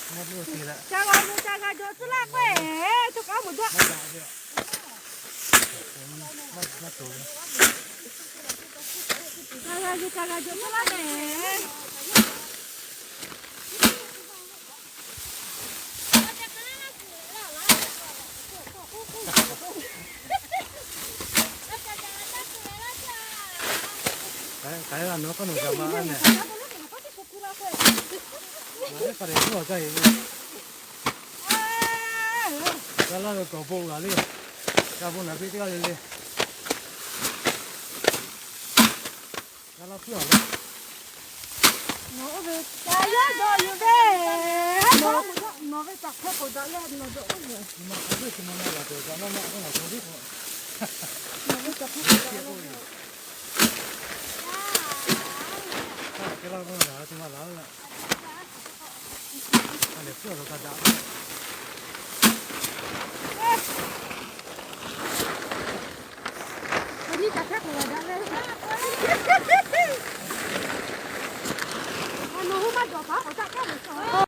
Ca g'a yuˬ ca g'a jawˬ tcuh laˇ k'o, co kaˉ mawˬ jaˇ. Ca g'a yuˬ ca g'a jawˬ tcuh laˇ k'o, ka la nawˬ k'oˆ nawˬ gaˬ ma a nehˬ. Ka leh k'oˆ awˬ caˇ yeˬ ve. Ka laˇ ve kawˬ bon g'a le. Ka bon naˬ piˇ teˇ g'aˇ le le. Ka laˇ piˇ awˬ le. Nawˬ oˇ ve ca yaˇ dawˇ yuˬ ve, nawˬ ve ca hk'e k'oˍ daꞈ leh nawˬ dawˇ oˇ ve. Chi ma hk'a ve chi ma ma g'a tuˬ ca maˇ maˇ k'oˆ laˬ k'oˍ le k'o. Nawˬ ve ca hk'e k'oˍ daꞈ leh. Ka laˇ k'oˆ laˬ chi ma laˬ ve laˇ. Ka leh piˇ awˬ lo ka daꞈ. Ka nyi ca hk'e k'oˍ daꞈ leh. A nawˬ hui maˇ dawˬ hpaˇ k'awꞈ caˆ kaˉ ve sa.